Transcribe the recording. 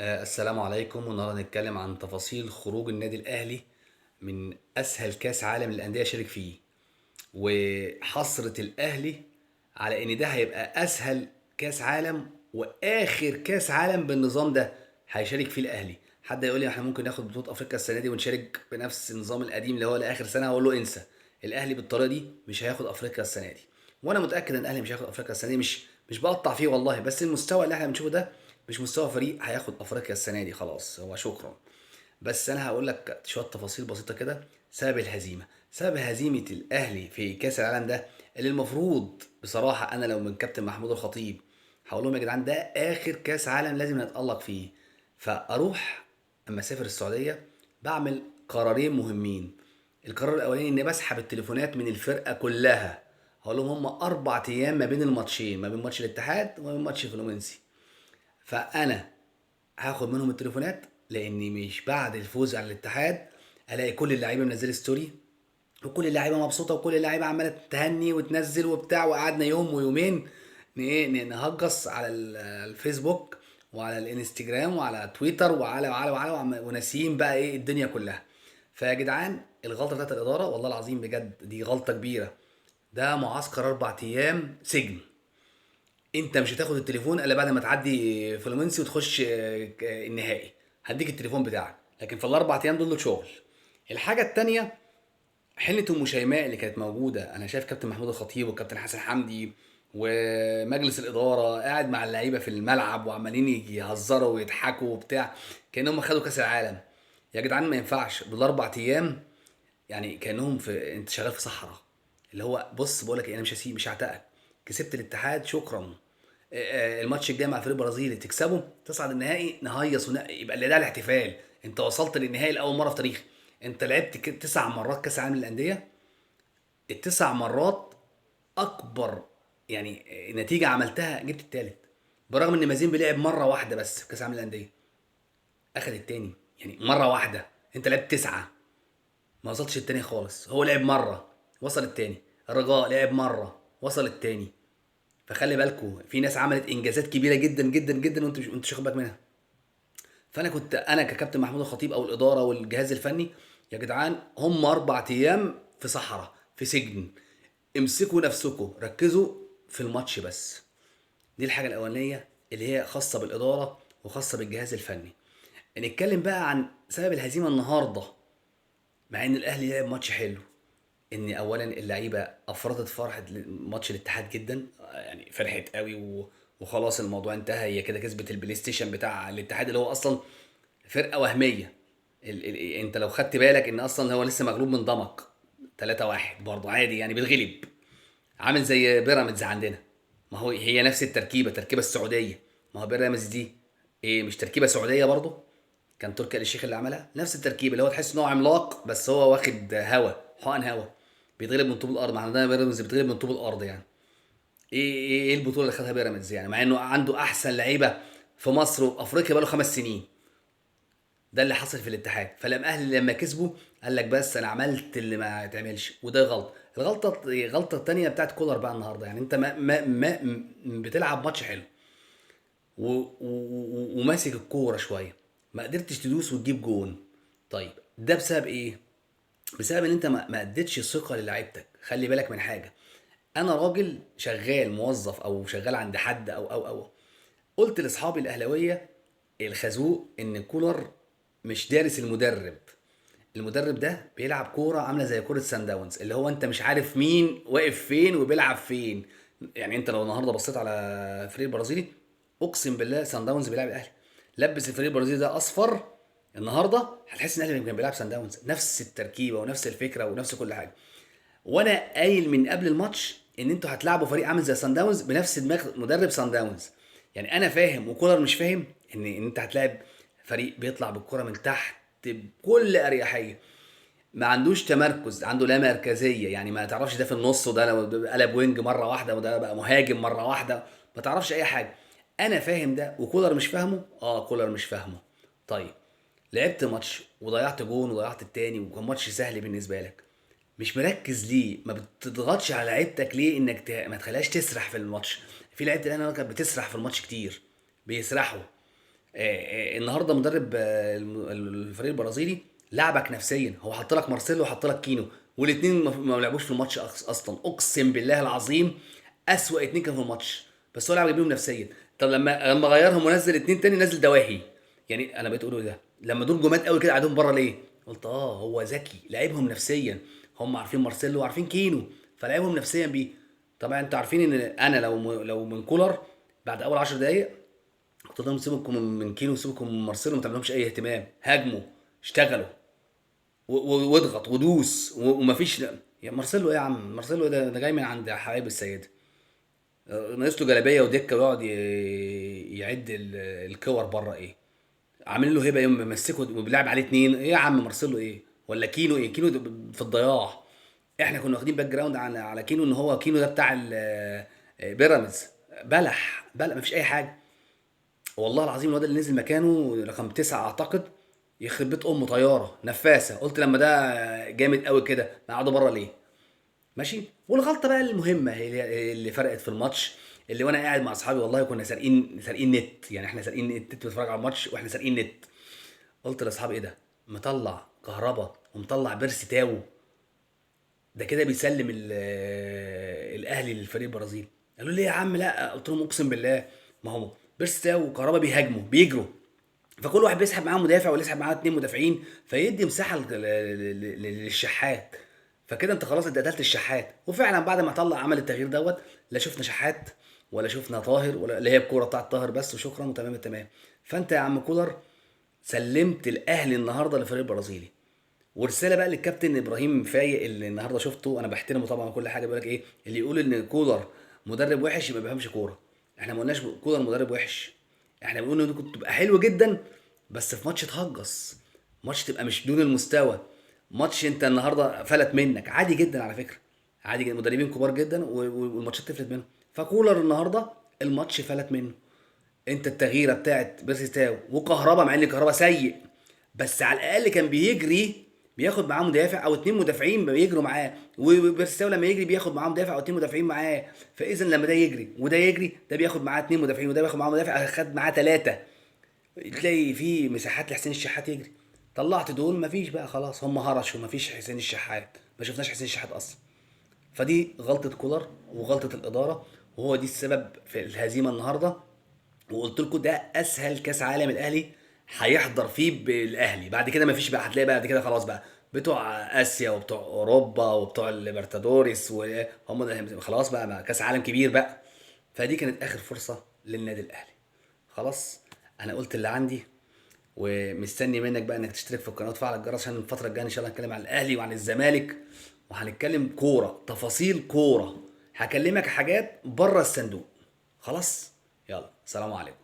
السلام عليكم. والنهارده هنتكلم عن تفاصيل خروج النادي الاهلي من اسهل كاس عالم للاندية شارك فيه، وحسره الاهلي على ان ده هيبقى اسهل كاس عالم واخر كاس عالم بالنظام ده هيشارك فيه الاهلي. حد يقول لي احنا ممكن ناخد بطوله افريقيا السنة دي ونشارك بنفس النظام القديم اللي هو لاخر سنة، هقول له انسى، الاهلي بالطريقة دي مش هياخد افريقيا السنة دي. وانا متاكد ان الاهلي مش هياخد افريقيا السنة دي، مش بقطع فيه والله، بس المستوى اللي احنا بنشوفه ده مش مستوى فريق هياخد افريقيا السنة دي، خلاص هو شكرا. بس انا هقول لك شوية تفاصيل بسيطة كده. سبب الهزيمة، سبب هزيمة الاهلي في كاس العالم ده اللي المفروض بصراحة انا لو من كابتن محمود الخطيب هقول لهم يا جدعان ده اخر كاس عالم لازم نتالق فيه. فاروح اما اسافر السعودية بعمل قرارين مهمين. القرار الاولاني اني بسحب التليفونات من الفرقة كلها، هقول لهم هم 4 ايام ما بين الماتشين، ما بين ماتش الاتحاد وما بين ماتش فلومينسي، فانا هاخد منهم التليفونات، لاني مش بعد الفوز على الاتحاد الاقي كل اللعيبة منزله story وكل اللعيبة مبسوطة وكل اللعيبة عماله تهني وتنزل وبتاع، وقعدنا يوم ويومين نهجص على الفيسبوك وعلى الانستجرام وعلى تويتر وعلى وعلى وعلى وناسيين بقى ايه الدنيا كلها. فيا جدعان الغلطة بتاعت الادارة والله العظيم بجد دي غلطه كبيرة. ده معسكر 4 ايام سجن، انت مش هتاخد التليفون الا بعد ما تعدي فلومنسي وتخش النهائي، هديك التليفون بتاعك، لكن في ال4 ايام دول شغل. الحاجة التانية حنة ام شيماء اللي كانت موجودة، انا شايف كابتن محمود الخطيب والكابتن حسن حمدي ومجلس الادارة قاعد مع اللعيبة في الملعب وعمالين يهزروا ويضحكوا وبتاع كانهم خدوا كاس العالم. يا جدعان ما ينفعش بال4 ايام، يعني كانهم في انت شغال في صحراء، اللي هو بص بقول لك انا مش هسيب، مش هعتقك، كسبت الاتحاد شكرا، الماتش الجاي مع فريق برازيلي تكسبه تصعد النهائي نهيص يبقى اللي ده الاحتفال، انت وصلت للنهائي لاول مرة في تاريخك. انت لعبت 9 مرات كاس العالم للاندية، ال9 مرات اكبر يعني نتيجة عملتها جبت الثالث، برغم ان مازيمبي لعب مرة واحدة بس في كاس العالم للاندية اخذ الثاني، يعني مرة واحدة، انت لعبت 9 ما وصلتش الثاني خالص، هو لعب مرة وصل الثاني، الرجاء لعب مرة وصل الثاني. فخلي بالكم في ناس عملت انجازات كبيرة جدا جدا جدا وانت مش واخد بالك منها. فانا كنت انا ككابتن محمود الخطيب او الادارة والجهاز الفني، يا جدعان هم 4 ايام في صحراء في سجن، امسكوا نفسكم، ركزوا في الماتش بس. دي الحاجة الاولانية اللي هي خاصة بالادارة وخاصة بالجهاز الفني. نتكلم بقى عن سبب الهزيمة النهارده، مع ان الاهلي لعب ماتش حلو، ان اولا اللعيبة افرطت فرحه ماتش الاتحاد جدا، يعني فرحت قوي وخلاص الموضوع انتهى، هي كده كسبت البلاي ستيشن بتاع الاتحاد اللي هو اصلا فرقه وهمية. انت لو خدت بالك ان اصلا هو لسه مغلوب من ضمك 3-1 برضه عادي، يعني بيتغلب، عامل زي بيراميدز عندنا، ما هو هي نفس التركيبة، تركيبه السعودية، ما هو بيراميدز دي ايه مش تركيبه سعودية برضه، كان تركي آل الشيخ اللي عملها نفس التركيبة، اللي هو تحس ان هو عملاق بس هو واخد هوا، حقن هوا، بيتغلب من طوب الارض. ما عندنا بيراميدز بيتغلب من طوب الارض، يعني ايه البطولة اللي خدها بيراميدز يعني، مع انه عنده احسن لعيبة في مصر وافريقيا بقاله 5 سنين. ده اللي حصل في الاتحاد. فلما الاهلي لما كسبوا قال لك بس انا عملت اللي ما يتعملش، وده غلط. الغلطة الثانية بتاعت كولر بقى النهارده، يعني انت ما ما ما بتلعب ماتش حلو وماسك الكورة شوية، ما قدرتش تدوس وتجيب جون. طيب ده بسبب ايه؟ بسبب ان انت ما اديتش ثقة للاعيبتك. خلي بالك من حاجة، انا راجل شغال موظف او شغال عند حد او او او قلت لاصحابي الاهلاوية الخازوق ان كولر مش دارس المدرب، المدرب ده بيلعب كورة عامله زي كورة سان داونز، اللي هو انت مش عارف مين واقف فين وبيلعب فين. يعني انت لو النهارده بصيت على فريق البرازيلي اقسم بالله سان داونز بيلعب الاهلي، لبس الفريق البرازيلي ده اصفر النهارده هتحس ان الاهلي كان بيلعب سان داونز، نفس التركيبة ونفس الفكرة ونفس كل حاجة. وانا قايل من قبل الماتش ان انتوا هتلعبوا فريق عامل زي سان داونز بنفس دماغ مدرب سان داونز، يعني انا فاهم وكولر مش فاهم ان انت هتلاعب فريق بيطلع بالكرة من تحت بكل اريحية، ما عندوش تمركز، عنده لا مركزية، يعني ما تعرفش ده في النص وده لو قلب wing مرة واحدة وده بقى مهاجم مرة واحدة، ما تعرفش اي حاجة. انا فاهم ده وكولر مش فاهمه. كولر مش فاهمه. طيب لعبت ماتش وضيعت جون وضيعت التاني وكان ماتش سهل بالنسبة لك، مش مركز ليه؟ ما بتضغطش على لعيبتك ليه انك ما تخليهاش تسرح في الماتش؟ في لعيبة الاهلي كانت بتسرح في الماتش كتير، بيسرحوا. النهارده مدرب الفريق البرازيلي لعبك نفسيا، هو حط لك مارسيلو وحط لك كينو، والاثنين ما لعبوش في الماتش اصلا، اقسم بالله العظيم اسوأ اتنين كانوا في الماتش، بس هو لعب بيهم نفسيا. طب لما غيرهم ونزل اتنين تاني، نزل دواهي، يعني انا بقيت اقول ده لما دول جماد قوي كده قعدهم بره ليه؟ قلت هو ذكي، لعبهم نفسيا، هم عارفين مارسيلو وعارفين كينو، فلعبهم نفسيا بيه. طبعا انتوا عارفين ان انا لو من كولر بعد اول 10 دقايق قلت لهم سيبكم من كينو وسيبكم من مارسيلو، ما تعملهمش اي اهتمام، هاجموا، اشتغلوا، واضغط ودوس، ومفيش. يا مارسيلو ايه يا عم؟ مارسيلو ده جاي من عند حبايب السيدة، ناقص له جلابية ودكه ويقعد يعد الكور بره. ايه عاملين له هبه يوم ممسكه وبيلعب عليه اتنين؟ ايه يا عم مارسيلو ايه ولا كينو ايه؟ كينو ده في الضياع. احنا كنا واخدين background على كينو ان هو كينو ده بتاع بيراميدز، بلح بلح، مفيش اي حاجة والله العظيم. الواد اللي نزل مكانه رقم 9 اعتقد، يخرب بيت امه طيارة نفاسه. قلت لما ده جامد قوي كده ما قعدوا بره ليه؟ ماشي. والغلطة بقى المهمة هي اللي فرقت في الماتش، اللي وانا قاعد مع اصحابي والله كنا سارقين نت، يعني احنا سارقين نت بنتفرج على الماتش واحنا سارقين نت. قلت لاصحابي ايه ده؟ مطلع كهربا ومطلع بيرسي تاو، ده كده بيسلم الاهلي للفريق البرازيلي. قالوا لي يا عم لا، قلت لهم اقسم بالله ما هو بيرسي تاو وكهربا بيهاجموا بيجروا، فكل واحد بيسحب معاه مدافع ولا يسحب معاه 2 مدافعين، فيدي مساحة للشحات، فكده انت خلاص انت قتلت الشحات. وفعلا بعد ما طلع عمل التغيير دوت، لا شفنا شحات ولا شفنا طاهر، ولا اللي هي الكورة بتاعت طاهر بس، وشكرا وتمام التمام. فانت يا عم كولر سلمت الاهلي النهارده للفريق البرازيلي. ورسالة بقى للكابتن ابراهيم فايق اللي النهارده شفته، انا بحترمه طبعا وكل حاجة، بيقول لك ايه اللي يقول ان كولر مدرب وحش يبقى ما بيفهمش كورة. احنا ما قلناش كولر مدرب وحش، احنا بنقول انه كنت تبقى حلو جدا بس في ماتش تهجص، ماتش تبقى مش دون المستوى، ماتش انت النهارده فلت منك عادي جدا، على فكرة عادي جدا، مدربين كبار جدا والماتشات تفلت منهم. فكولر النهارده الماتش فلت منه. انت التغييره بتاعت بيرسي تاو وكهربا، مع ان كهربا سيء بس على الاقل كان بيجري، بياخد معاه مدافع او 2 مدافعين بيجروا معاه، وبيرسي تاو لما يجري بياخد معاه مدافع او 2 مدافعين معاه. فاذا لما ده يجري وده يجري، ده بياخد معاه 2 مدافعين وده بياخد معاه مدافع، خد معاه 3، تلاقي في مساحات لحسين الشحات يجري. طلعت دول مفيش بقى خلاص، هم هرشوا، مفيش حسين الشحات، ما شفناش حسين الشحات اصلا. فدي غلطة كولر وغلطة الإدارة، وهو دي السبب في الهزيمة النهاردة. وقلت لكم ده أسهل كاس عالم الأهلي هيحضر فيه بالأهلي، بعد كده مفيش بقى، هتلاقي بعد كده خلاص بقى بتوع آسيا وبتوع أوروبا وبتوع الليبرتادوريس وهم ده خلاص بقى كاس عالم كبير بقى. فدي كانت آخر فرصة للنادي الأهلي. خلاص أنا قلت اللي عندي، ومستني منك بقى انك تشترك في القناة وتفعل الجرس عشان الفترة الجاية ان شاء الله هنتكلم عن الاهلي وعن الزمالك، وهنتكلم كورة، تفاصيل كورة، هكلمك حاجات بره الصندوق. خلاص يلا، سلام عليكم.